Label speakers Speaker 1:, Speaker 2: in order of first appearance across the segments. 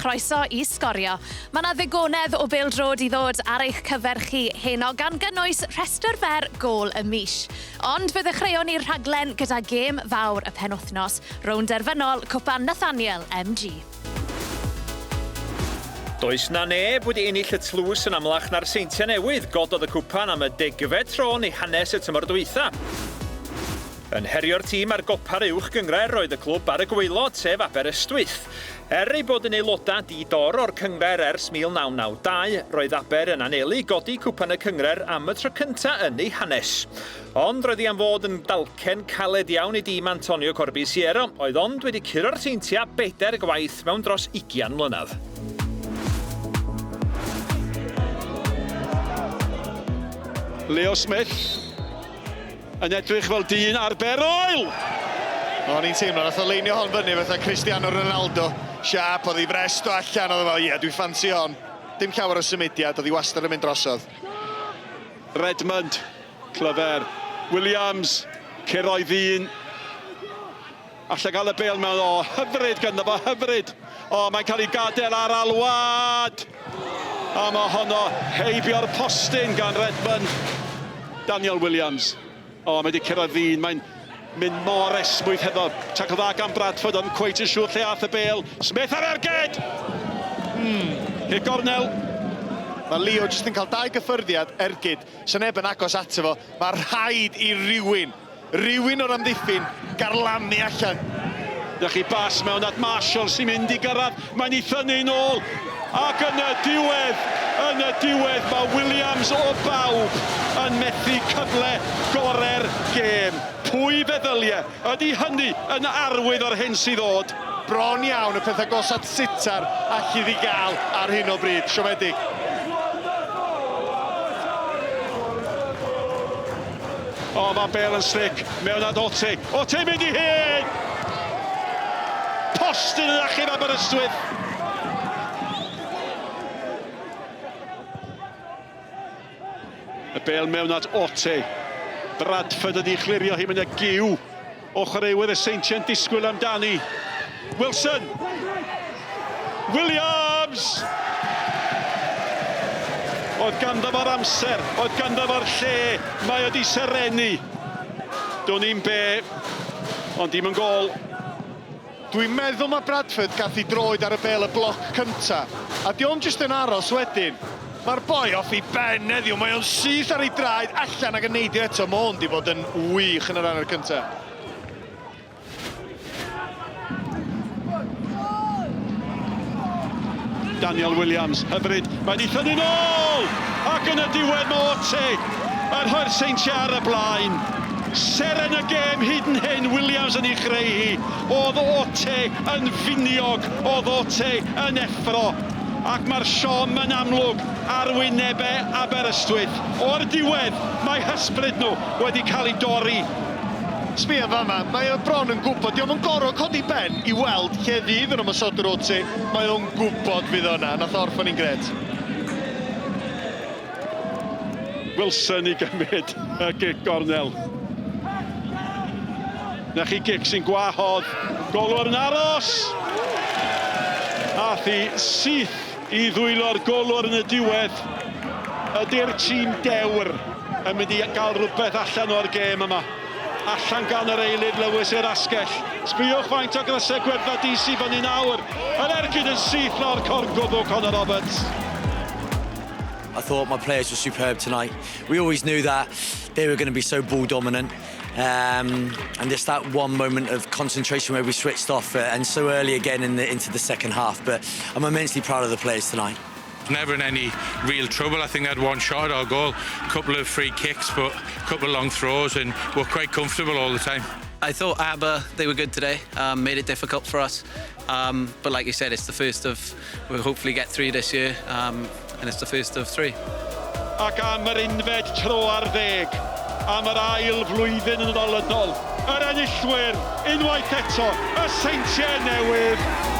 Speaker 1: chroeso i Sgorio. Mae 'na ddigonedd o bêl-droed i ddod ar eich cyfer chi heno, gan gynnwys rhestr fer gôl y mis. Ond fe ddechreuon ni'r rhaglen gyda gêm fawr y penwythnos, rownd derfynol Cwpan Nathaniel MG.
Speaker 2: Does 'na neb wedi ennill y tlws yn amlach na'r Seintiau Newydd, gododd y cwpan am y degfed tro yn ei hanes y tymor dwytha. Yn herio'r tîm ar gopa'r Uwch Gynghrair roedd y clwb ar y gwaelod, sef Aberystwyth. Er eu bod yn aelodau di-dor o'r cynghrair ers 1992, roedd Aber yn anelu godi Cwpan y Cynghrair am y tro cyntaf yn ei hanes. Ond roedd hi am fod yn dalcen caled iawn i dîm Antonio Corbisiero, oedd ond wedi curo'r Seintiau bedair gwaith mewn dros ugian mlynedd.
Speaker 3: Leo Smith Yn edrych fel dyn arferol!
Speaker 4: O'n i'n teimlo nath o leinio hon fyny fatha Cristiano Ronaldo. Siâp, oedd ei frest o allan, oedd o fel, ie, dwi'n ffansi hon. Dim llawer o symudiad, oedd hi wastad yn mynd drosodd.
Speaker 3: Redmond, clyfer. Williams, curo'i ddyn. Alla gael y bêl mewn, o, hyfryd ganddo fo, hyfryd. O, mae'n cael ei gadael ar alwad. A mae honno heibio'r postyn gan Redmond. Daniel Williams. O, mae wedi cyrraedd ddyn, mae'n mynd mor esmwyth hefo. Tacl dda gan Bradford, ond cweit yn siŵr lle ath y bêl. Smith ar ergyd! I'r gornel.
Speaker 4: Mae Leo jyst yn cael dau gyffyrddiad ergyd. Sa neb yn agos ato fo. Mae rhaid i rywun Rhywun o'r amddiffyn garlamu allan.
Speaker 3: 'Na chi bas mewn at Marshall sy'n mynd i gyrraedd, mae'n ei thynnu nôl ac yn y diwedd, yn y diwedd mae Williams o bawb yn methu cyfle gore'r gêm. Pwy feddylie? Ydy hynny yn arwydd o'r hyn sydd ddod?
Speaker 4: Bron iawn y peth agosat sitar alli di gael ar hyn o bryd. Siomedig.
Speaker 3: O, mae Bale yn slic. Mewn at Ote. Ote mynd i hyn! Postyn yn achub Aberystwyth. Y bêl mewn at Ote. Bradford ydi chlirio hi, mae'n y giw o chwaraewyr y Seintiau'n disgwyl amdani. Wilson! Williams! Oedd ganddo fo'r amser, oedd ganddo fo'r lle, mae o 'di serennu. Dwn i'm be, ond dim yn gôl.
Speaker 4: Dwi'n meddwl ma' Bradford gath 'i droed ar y bêl y bloc cynta, a 'di o'm jyst yn aros wedyn. Ma'r boi off 'i ben heddiw, mae o'n syth ar ei draed, allan ag yn neidio eto, ma' o'n 'di bod yn wych yn yr hanner cynta.
Speaker 3: Daniel Williams, hyfryd, mae wedi thynnu nôl! Ac yn y diwedd mae Ote yn rhoi'r Seintiau ar y blaen. Seren y gêm hyd yn hyn, Williams yn ei chreu hi. Oedd Ote yn finiog, oedd Ote yn effro. Ac mae'r siom yn amlwg ar wynebau Aberystwyth. O'r diwedd, mae hysbryd nhw wedi cael ei dorri.
Speaker 4: Sbia fama, mae o bron yn gwybod, dio'm yn gor'o' codi ben i weld lle fydd yr ymosodwr Ote, mae o'n gwybod fydd o yna, nath o orffen hi'n grêt.
Speaker 3: Wilson i gymryd y gic gornel. Na chi gic sy'n gwahodd golwr yn aros! Ath hi syth i ddwylo'r golwr yn y diwedd. Ydy'r tîm dewr yn mynd i gael rhywbeth allan o'r gêm yma? Allan gan yr eilydd Lewis i'r asgell. Sbïwch faint o grysau gwyrdd a DC fyny nawr. Yr ergyd yn syth lawr corn gwddw Connor Roberts.
Speaker 5: I thought my players were superb tonight. We always knew that they were going to be so ball dominant. Um, and just that one moment of concentration where we switched off uh, and so early again in the, into the second half. But I'm immensely proud of the players tonight.
Speaker 6: Never in any real trouble. I think they had one shot at our goal, a couple of free kicks, but a couple of long throws, and we're quite comfortable all the time.
Speaker 7: I thought Aber, they were good today, um, made it difficult for us. Um, but like you said, it's the first of, we'll hopefully get three this year, um, and it's the first of three.
Speaker 3: Ac am yr unfed tro ar ddeg, am yr ail flwyddyn yn olynol, yr enillwyr, unwaith eto, y Seintiau Newydd!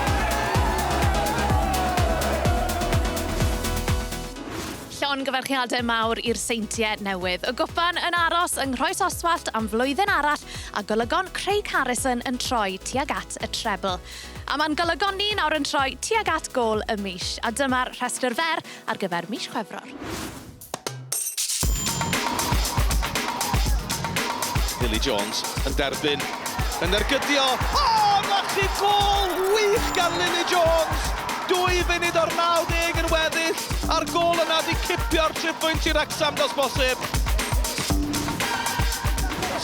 Speaker 1: Llongyfarchiadau mawr i'r Seintiau Newydd. Y gwpan yn aros yng Nghroes Oswallt am flwyddyn arall a golygon Craig Harrison yn troi tuag at y trebl. A ma'n golygon ni nawr yn troi tuag at gôl y mis, a dyma'r rhestr fer ar gyfer mis Chwefror.
Speaker 8: Lily Jones yn derbyn, yn ergydio. O, na chi gôl wych gan Lily Jones! 2 funud o'r 90 yn weddill, a'r gôl yna di cipio'r triphwynt i Wrecsam dos bosib.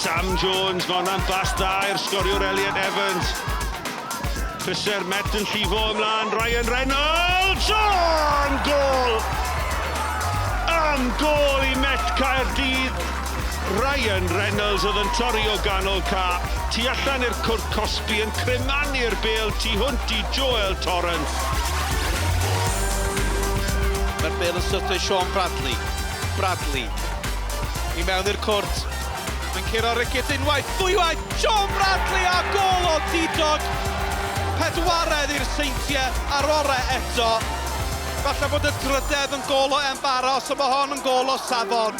Speaker 3: Sam Jones, mae hwnna'n bas dda i'r sgoriwr Elliot Evans. Crysau'r Met yn llifo ymlaen, Ryan Reynolds! O, am gôl! Am gôl i Met Caerdydd! Ryan Reynolds oedd yn torri o ganol ca, tu allan i'r cwrt cosbi yn cremanu'r bêl tu hwnt i Joel Torrance.
Speaker 8: Mae'r bêl yn syrthio i Sean Bradley. Bradley. I mewn i'r cwrt. Mae'n curo Ricketts unwaith, ddwywaith, Sean Bradley a gôl o didog. Pedwaredd i'r Seintiau a'r orau eto. Falle bod y drydedd yn gôl o embaros, ond mae hon yn gôl o safon.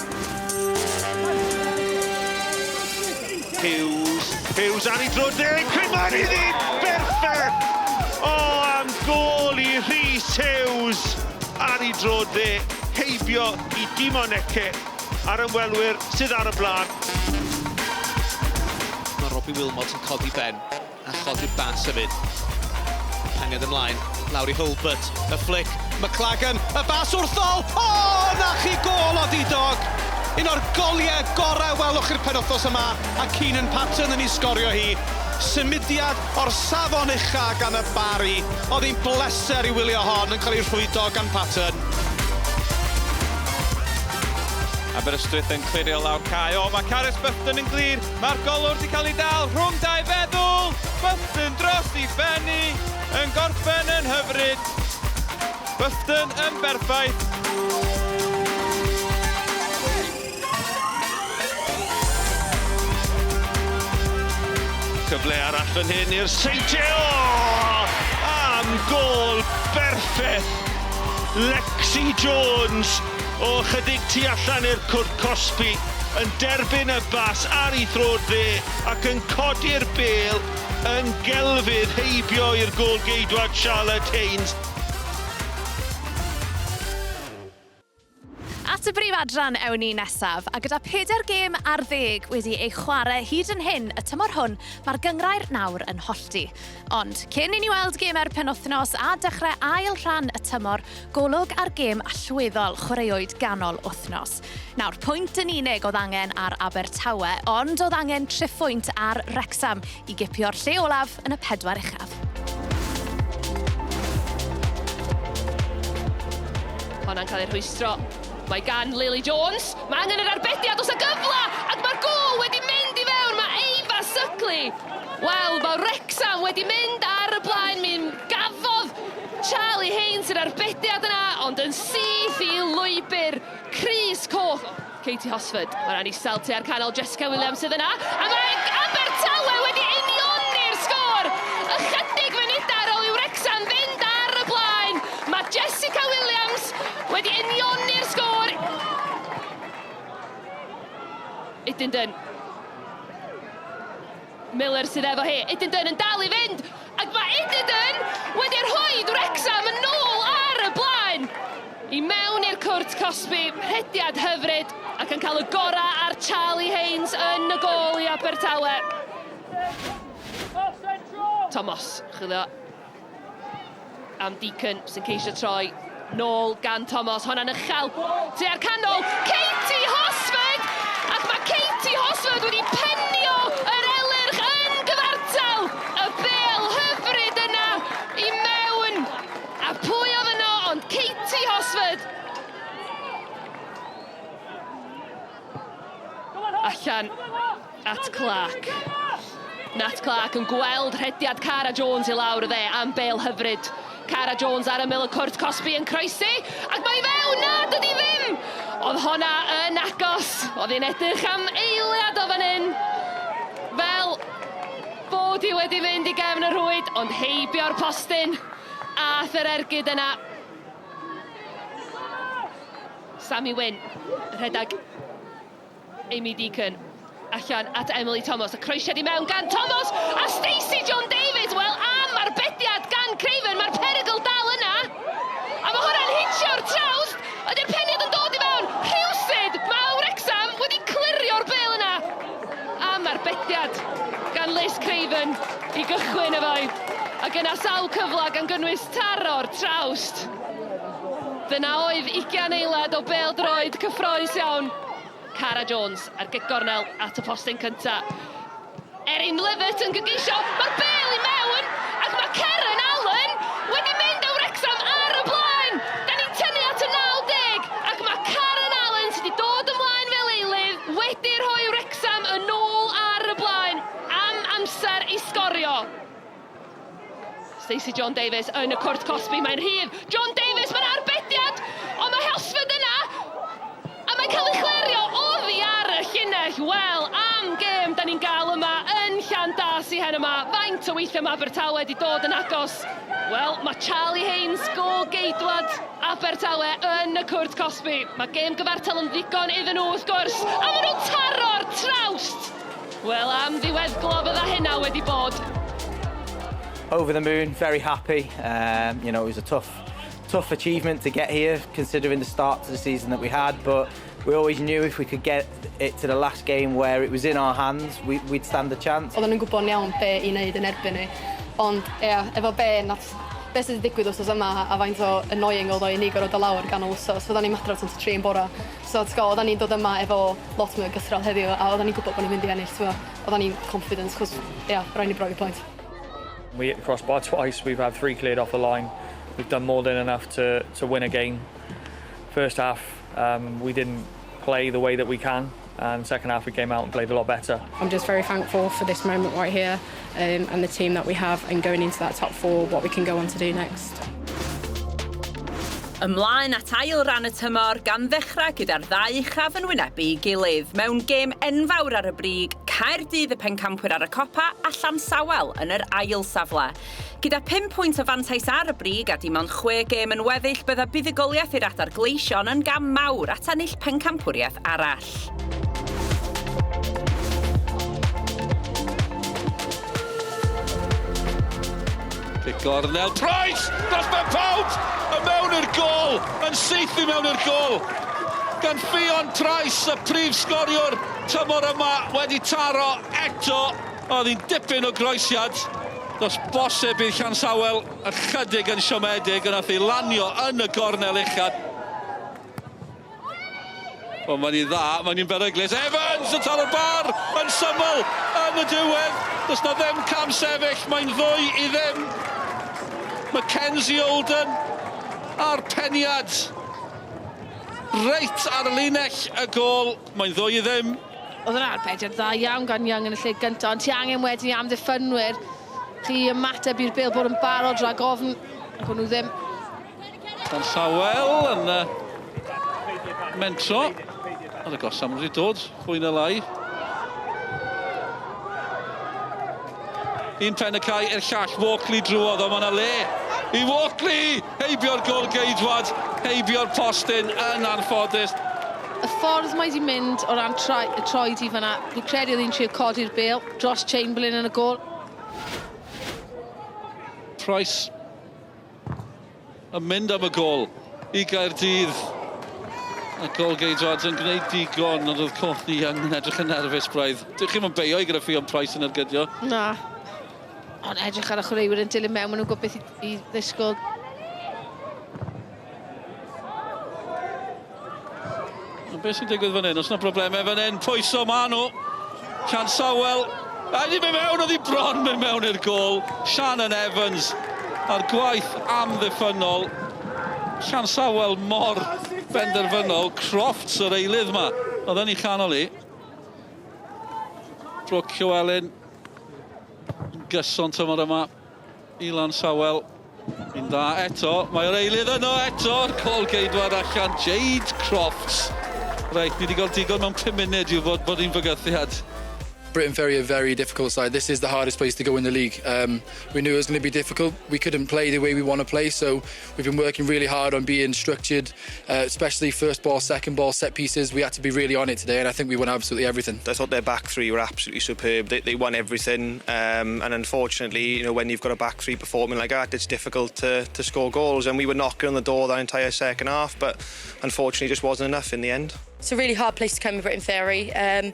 Speaker 3: Hughes, Hughes ar ei droed dde, Cryman iddi, berffaith! O, am gôl i Rhys Hughes ar ei droed dde, heibio i Dimon Eke a'r ymwelwyr sydd ar y blaen.
Speaker 8: Mae Robbie Wilmot yn codi ben a chodi'r bas hefyd. Penged ymlaen, lawr i Hulbert, y flick, McLagan, y bas wrthol! O, na chi gôl o didog! Un o'r goliau gorau welwch chi'r penwythnos yma, a Keenan Patton yn ei sgorio hi. Symudiad o'r safon ucha gan y Barry. Oedd hi'n bleser i wylio hon yn cael ei rhwydo gan Patton.
Speaker 2: Aberystwyth yn clirio lawr cae. O, mae Carys Bufton yn glir. Mae'r golwr wedi cael ei dal rhwng dau feddwl. Bufton dros i bennu yn gorffen yn hyfryd. Bufton yn berffaith.
Speaker 3: Cyfle arall fan hyn i'r Seintiau. O! Am gôl berffaith! Lexi Jones o chydig tu allan i'r cwrt cosbi yn derbyn y bas ar ei throed dde ac yn codi'r bêl yn gelfydd heibio i'r gôl-geidwad Charlotte Haynes.
Speaker 1: At y brif adran ewn ni nesaf, a gyda pedair gêm ar ddeg wedi ei chwarae hyd yn hyn y tymor hwn, mae'r gynghrair nawr yn hollti. Ond cyn i ni weld gemau'r penwythnos a dechrau ail rhan y tymor, golwg ar gêm allweddol chwaraewyd ganol wythnos. Nawr, pwynt yn unig oedd angen ar Abertawe, ond oedd angen triphwynt ar Wrecsam i gipio'r lle olaf yn y pedwar uchaf.
Speaker 9: Honna'n cael ei rhwystro. Mae gan Lily Jones. Mae angen yr arbediad os y gyfle! Ac mae'r gôl wedi mynd i fewn. Mae Ava Suckley. Wel, mae Wrecsam wedi mynd ar y blaen. Mi gafodd Charlie Haynes yr arbediad yna, ond yn syth i lwybr crys coch. Katie Hosford, mae'n rhan isel tua'r canol, Jessica Williams sydd yna, a mae Abertawe wedi unioni'r sgôr! Ychydig funudau ar ôl i Wrecsam fynd ar y blaen, mae Jessica Williams wedi unioni'r sgôr. Idenden. Miller sydd efo hi. Idenden yn dal i fynd, ac mae Idenden wedi rhoi Wrecsam yn ôl ar y blaen. I mewn i'r cwrt cosbi, rhediad hyfryd, ac yn cael y gorau ar Charlie Haynes yn y gôl i Abertawe. Thomas, chwilio am Deacon sy'n ceisio troi nôl gan Thomas. Honna'n uchel tua'r canol. Katie Hosford! Ac mae Katie Hosford wedi penio yr Elyrch yn gyfartal. Y bêl hyfryd yna i mewn. A pwy oedd yno ond Katie Hosford? Allan at Clark. Nat Clark yn gweld rhediad Cara Jones i lawr y dde am bêl hyfryd. Cara Jones ar ymyl y cwrt cosbi yn croesi, ac mae i fewn, na, dydi ddim! Oedd honna yn agos, oedd hi'n edrych am eiliad o fan hyn. Fel bod hi wedi mynd i gefn y rhwyd, ond heibio'r postyn, ath yr ergyd yna. Sammy Wynn, rhedeg Amy Deacon allan at Emily Thomas. Y croesiad i mewn gan Thomas a Stacey John Davies. Wel, am arbediad. Craven, mae'r perygl dal yna. A mae hwnna'n hitio'r trawst. Ydy'r peniad yn dod i fewn? Rhywsut, mae Wrecsam wedi clirio'r bêl yna. Am arbediad gan Liz Craven i gychwyn efo hi. Ac yna sawl cyfle gan gynnwys taro'r trawst. Dyna oedd ugian eilad o bêl-droed cyffrous iawn. Cara Jones ar gic gornel at y postyn cynta. Erin Lovett yn gygeisio, mae'r bêl i mewn ac mae Karen Allen wedi mynd â Wrecsam ar y blaen! Da ni'n tynnu at y 90 ac mae Karen Allen sydd wedi dod ymlaen fel eilydd wedi rhoi Wrecsam yn ôl ar y blaen am amser i sgorio. Stacey John Davies yn y cwrt cosbi, mae'n rhydd. John Davies, mae'n arbediad! Ond mae Helsford yna! A mae'n cael ei chlirio oddi ar y llinell. Wel, am gêm da ni'n gael yma yn Llandâs i hen yma. Faint o weithiau mae Abertawe wedi dod yn agos? Wel, mae Charlie Haynes, gôl geidwad Abertawe yn y cwrt cosbi. Mae gêm gyfartal yn ddigon iddyn nhw wrth gwrs. A maen nhw'n taro'r trawst! Wel, am ddiweddglo fydda hynna wedi bod.
Speaker 10: Over the moon, very happy. It was a tough, tough achievement to get here, considering the start to the season that we had. But we always knew if we could get it to the last game where it was in our hands, we'd stand a chance.
Speaker 11: Oedden nhw'n gwybod iawn be i wneud yn erbyn ni. Ond ia, efo be nath be sydd wedi digwydd wsos yma a faint o annoying oedd o i ni gorfod dod lawr ganol wsos. Oedden ni'n adra tan 3 yn bora. So ti'n gwybod, oedden ni'n dod yma efo lot mwy o gythrel heddiw a oedden ni'n gwybod bod ni'n mynd i ennill. Ti'n gwybod, oedden ni'n confident, chos ia, rhaid ni brofi pwynt.
Speaker 12: We hit the crossbar twice, we've had three cleared off the line. We've done more than enough to win a game. First half, we didn't play the way that we can, and second half we came out and played a lot better.
Speaker 13: I'm just very thankful for this moment right here and the team that we have and going into that top four, what we can go on to do next.
Speaker 14: Ymlaen at ail ran y tymor gan ddechrau gyda'r ddau uchaf yn wynebu gilydd mewn gêm enfawr ar y brig, Caerdydd y pencampwyr ar y copa a Llansawel yn yr ail safle. Gyda 5 pwynt o fantais ar y brig a dim ond 6 gêm yn weddill bydda buddugoliaeth i'r adar gleision yn gam mawr at ennill pencampwriaeth arall.
Speaker 3: Cic gornel, Price! Dros ben pawb! Y mewn i'r gôl! Yn syth i mewn i'r gôl! Gan Ffion Price, y prif sgoriwr tymor yma, wedi taro eto. Oedd hi'n dipyn o groesiad. Does bosib bydd Llansawel ychydig yn siomedig, ond nath ei lanio yn y gornel uchaf. Wel, mae'n i dda, mae'n i'n beryglus. Evans yn taro'r bar yn syml yn y diwedd. Does na ddim cam sefyll, mae'n 2-0. Mackenzie Olden a'r peniad. Reit ar linell y gôl, mae'n 2-0.
Speaker 15: Oedd yna arbediad dda iawn gan Young yn y lle gyntaf, ond ti angen wedyn i amddiffynwyr chi ymateb i'r bêl bod yn barod rhag ofn, ac o'n nhw ddim.
Speaker 3: Llansawel yn mentro. Oedd y gosam wedi dod, fwy na lai. Un pen y cae i'r llall, Walkley drwodd, ond mae yna le i Walkley! Heibio'r gôl geidwad, heibio'r postyn yn anffodus.
Speaker 15: Y ffordd mae wedi mynd o ran y troed i fanna, fi'n credu oedd hi'n trio codi'r bêl dros Chamberlain yn y gôl.
Speaker 3: Price yn mynd am y gôl i Gaerdydd. A gôl geidwad yn gwneud digon, ond oedd Courtney Young yn edrych yn nerfus braidd. Dych chi'm yn beio i gyda Ffion Price yn ergydio.
Speaker 15: Na. Ond edrych ar y chwaraewyr yn dilyn mewn, maen nhw'n gwybod beth i ddisgwyl.
Speaker 3: Ond beth sy'n digwydd fan hyn? Oes yna broblemau fan hyn? Pwyso ma nhw. Llansawel. A di mynd mewn, oedd hi bron mynd mewn i'r gôl. Shannon Evans a'r gwaith amddiffynnol. Llansawel mor benderfynol. Crofts yr eilydd ma. Oedd yn ei chanol hi. Brooke Llewellyn. Gyson tymor yma i Lansawel. Un dda eto, mae'r eilydd yno eto'r gôl geidwad allan, Jade Crofts. Reit, ni wedi gweld digon mewn 5 munud i'w fod bod hi'n fygythiad.
Speaker 16: Briton Ferry are a very difficult side. This is the hardest place to go in the league. Um, we knew it was going to be difficult. We couldn't play the way we want to play, so we've been working really hard on being structured, uh, especially first ball, second ball, set pieces. We had to be really on it today, and I think we won absolutely everything.
Speaker 17: I thought their back three were absolutely superb. They, they won everything, um, and unfortunately, you know, when you've got a back three performing like that, it's difficult to, to score goals. And we were knocking on the door that entire second half, but unfortunately, just wasn't enough in the end.
Speaker 13: It's a really hard place to come in Briton Ferry. Um,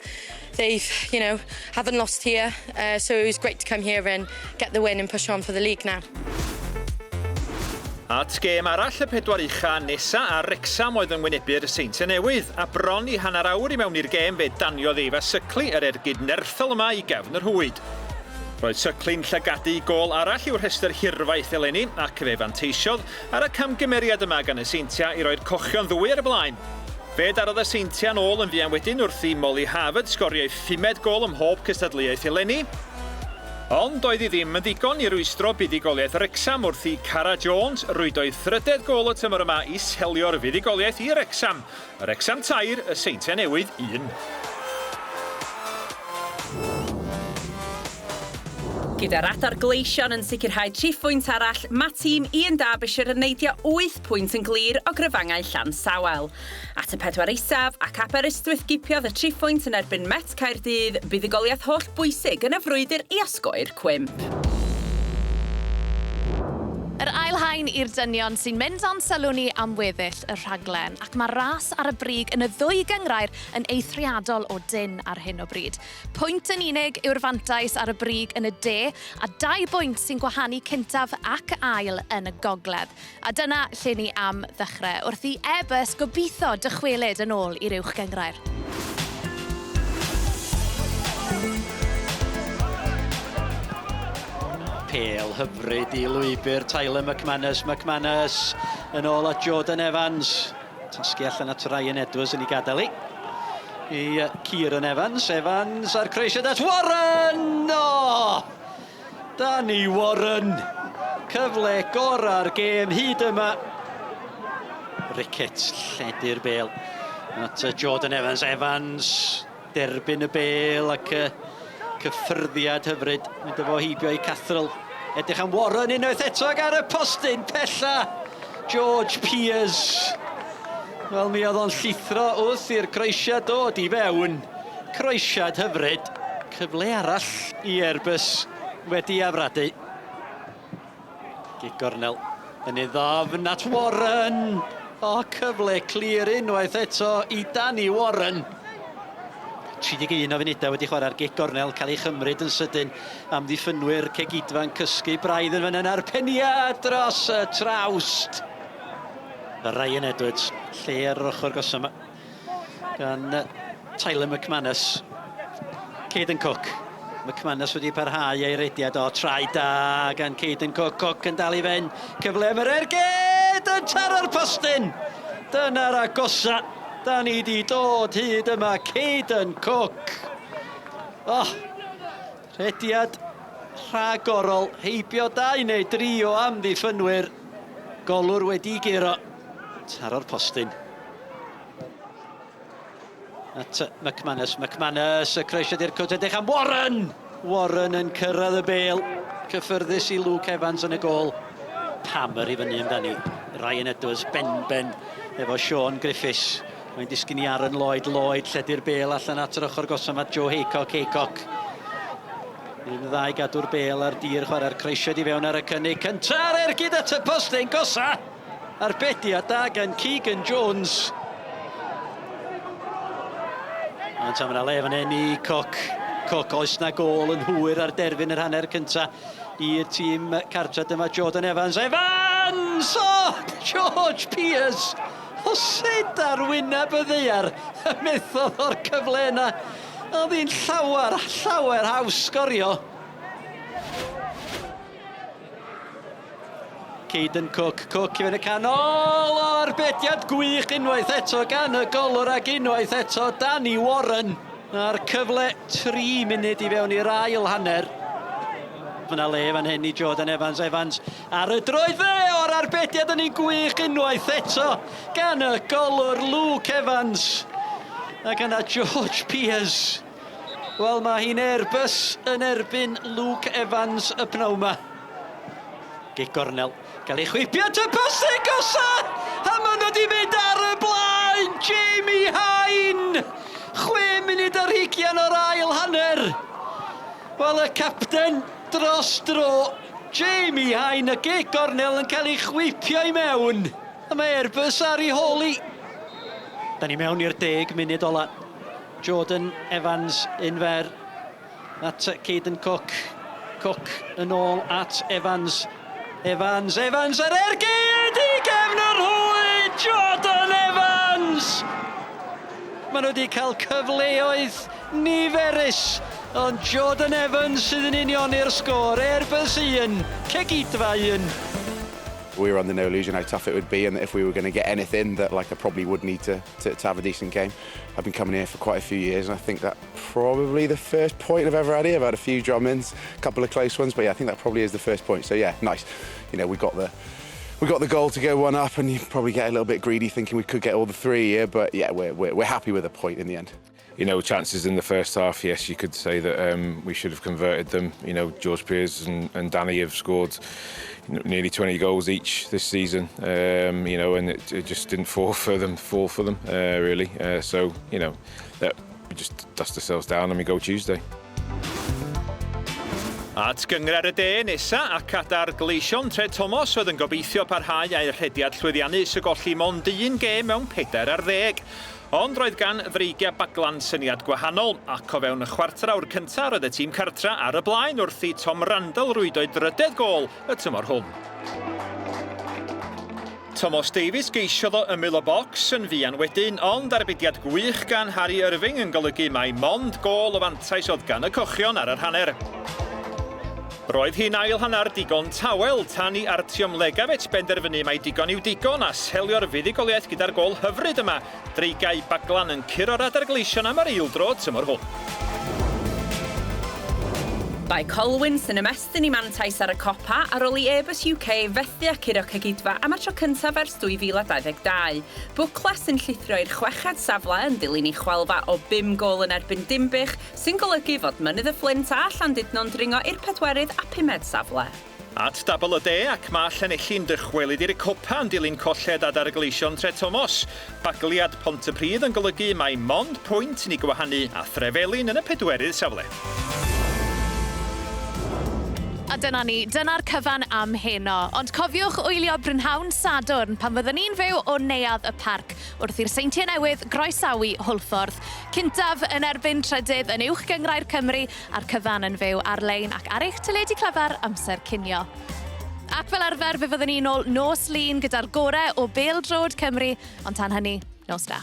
Speaker 13: they've, you know, haven't lost here, uh, so it was great to come here and get the win and push on for the league now.
Speaker 2: At gêm arall y pedwar ucha nesa a Wrecsam oedd yn wynebu'r Seintiau Newydd, a bron i hanner awr i mewn i'r gêm fe daniodd Efa Sycli yr ergyd nerthol yma i gefn yr rhwyd. Roedd Sycli'n llygadu gôl arall i'w rhestr hirfaith eleni ac fe fanteisiodd ar y camgymeriad yma gan y Seintiau i roi'r cochion ddwy ar y blaen. Fe darodd y Seintiau'n ôl yn fuan wedyn wrth i Molly Harvard sgorio ei phumed gôl ym mhob cystadleuaeth eleni. Ond doedd hi ddim yn ddigon i rwystro buddugoliaeth Wrecsam wrth i Cara Jones rwydo'i thrydedd gôl y tymor yma i selio'r fuddugoliaeth i Wrecsam. Wrecsam 3, y Seintiau Newydd 1.
Speaker 14: Gyda'r adar gleision yn sicrhau tri phwynt arall, mae tîm Ian Derbyshire yn neidio 8 pwynt yn glir o gryfangau Llansawel. At y pedwar isaf, ac Aberystwyth gipiodd y tri phwynt yn erbyn Met Caerdydd, buddugoliaeth holl bwysig yn y frwydr i osgoi'r cwymp.
Speaker 1: Yr ail haen i'r dynion sy'n mynd â'n sylw ni am weddill y rhaglen, ac mae'r ras ar y brig yn y ddwy gynghrair yn eithriadol o dynn ar hyn o bryd. Pwynt yn unig yw'r fantais ar y brig yn y de, a dau bwynt sy'n gwahanu cyntaf ac ail yn y gogledd. A dyna lle ni am ddechrau, wrth i Airbus gobeithio dychwelyd yn ôl i'r uwch gynghrair.
Speaker 8: Pêl hyfryd i lwybr Tyler McManus. McManus yn ôl at Jordan Evans. Tasgu allan at Ryan Edwards yn ei gadael i. I Kieran Evans. Evans a'r croesiad at Warren! O! Danny Warren! Cyfle gora'r gêm hyd yma. Ricketts lledu'r bêl at Jordan Evans. Evans derbyn y bêl ac cyffyrddiad hyfryd. Mynd efo heibio i Catherall. Edrych am Warren unwaith eto ac ar y postyn pella. George Peers. Wel, mi oedd o'n llithro wrth i'r croesiad dod i fewn. Croesiad hyfryd. Cyfle arall i Airbus wedi afradu. Gig gornel yn ei ddofn at Warren. O, cyfle clir unwaith eto i Danny Warren. 31 o funudau wedi chwarae'r gic gornel, cael ei chymryd yn sydyn amddiffynwyr Cegidfa'n cysgu braidd yn fan yna'r peniad dros y trawst. Ryan Edwards, lle ar yr ochr gosod yma gan Tyler McManus. Caden Cook. McManus wedi parhau ei rediad o trai da gan Caden Cook. Cook yn dal i fynd. Cyfle am yr ergyd yn taro'r postyn. Dyna'r agosa. Da ni di dod hyd yma. Caden Cook. Oh, rhediad rhagorol. Heibio dau neu dri o amddiffynwyr. Golwr wedi guro. Taro'r postyn. At McManus, McManus, y croesiad i'r cwt, edrych am Warren! Warren yn cyrraedd y bêl. Cyffyrddus i Luke Evans yn y gôl. Palmer i fyny amdani. Ryan Edwards, benben efo Sean Griffiths. Mae'n disgyn i Aaron Lloyd, Lloyd lledu'r bêl allan at yr ochr gosam at Joe Haycock, Haycock. Un ddau gadw'r bêl ar dir chwarae'r croesiad i fewn ar y cynnig cyntaf a'r ergyd at y postyn gosa. Arbediad da gan Keegan Jones. Ond am yna le fan hyn i Cook. Cook, oes na gôl yn hwyr ar derfyn yr hanner cynta i'r tîm cartre. Dyma Jordan Evans. Evans! O! George Pears! O sut ar wyneb y ddaear y methodd o'r cyfle yna. Oedd hi'n llawer, llawer haws sgorio. Caden Cook, Cook i fynd y canol, o arbediad gwych unwaith eto gan y golwr ac unwaith eto Danny Warren. A'r cyfle 3 munud i fewn i'r ail hanner. Fyna le fan hyn i Jordan Evans, Evans ar y droed dde o'r arbediad yn un gwych unwaith eto gan y golwr Luke Evans. Ac yna George Pears.
Speaker 18: Wel, mae hi'n Airbus yn erbyn Luke Evans y pnawn 'ma. Gic gornel. Gael ei chwipio at y post agosa! A maen nhw wedi mynd ar y blaen! Jamie Hine! 6 munud ar hugian o'r ail hanner. Wel, y capten dros dro, Jamie Hine, y gic gornel yn cael ei chwipio i mewn. A mae Airbus ar ei hôl hi. Da ni mewn i'r 10 munud ola. Jordan Evans un fer at Caden Cook. Cook yn ôl at Evans. Evans, Evans ar ergyd i gefn y rhwyd! Jordan Evans! Maen nhw wedi cael cyfleoedd niferus, ond Jordan Evans sydd yn unioni'r sgôr. Airbus 1, Cegidfa 1.
Speaker 19: We were under no illusion how tough it would be and that if we were going to get anything that like I probably would need to, to, to have a decent game. I've been coming here for quite a few years and I think that probably the first point I've ever had here. I've had a few drum-ins, a couple of close ones, but yeah, I think that probably is the first point. So yeah, nice. You know, we got the we got the goal to go one up and you probably get a little bit greedy thinking we could get all the three here, but yeah, we're, we're, we're happy with a point in the end.
Speaker 6: Chances in the first half, yes, you could say that we should have converted them. George Peers and Danny have scored nearly 20 goals each this season, and it just didn't fall for them, really. So that we just dust ourselves down and we go Tuesday.
Speaker 2: At Gynghrair y De nesa ac Adar Gleision Trethomas oedd yn gobeithio parhau â'u rhediad llwyddiannus o golli mond un gêm mewn 40. Ond roedd gan Ddreigiau Baglan syniad gwahanol ac o fewn y chwarter awr cyntaf roedd y tîm cartra ar y blaen wrth i Tom Randall rwydo'i drydedd gôl y tymor hwn. Tomos Davies geisiodd o ymyl y bocs yn fuan wedyn, ond arbediad gwych gan Harry Irving yn golygu mai mond gôl o fantais oedd gan y cochion ar yr hanner. Roedd hi'n ail hanner digon tawel tan i Artiom Legavets benderfynu mai digon yw digon a selio'r fuddugoliaeth gyda'r gôl hyfryd yma. Dreigiau Baglan yn curo'r Adar Gleision am yr eildro tymor hwn.
Speaker 14: Bae Colwyn sy'n ymestyn eu mantais ar y copa ar ôl i Airbus UK fethu â curo Cegidfa am y tro cyntaf ers 2022. Bwcla sy'n llithro i'r chweched safle yn dilyn eu chwalfa o 5 gôl yn erbyn Dinbych, sy'n golygu fod Mynydd y Fflint a Llandudno'n dringo i'r pedwerydd a pumed safle.
Speaker 2: At dabl y de ac mae Llanelli'n dychwelyd i'r copa yn dilyn colled Adar Gleision Trethomas. Bagliad Pontypridd yn golygu mai mond pwynt sy'n eu gwahanu a Threfelin yn y pedwerydd safle.
Speaker 1: A dyna ni, dyna'r cyfan am heno. Ond cofiwch wylio Brynhawn Sadwrn pan fyddwn ni'n fyw o Neuadd y Parc wrth i'r Seintiau Newydd groesawu Hwlffordd. Cyntaf yn erbyn trydydd yn uwch gynghrair Cymru a'r cyfan yn fyw ar-lein ac ar eich teledu clyfar amser cinio. Ac fel arfer fe fyddwn ni'n ôl nos Lun gyda'r gorau o Bêl-droed Cymru, ond tan hynny, nos da.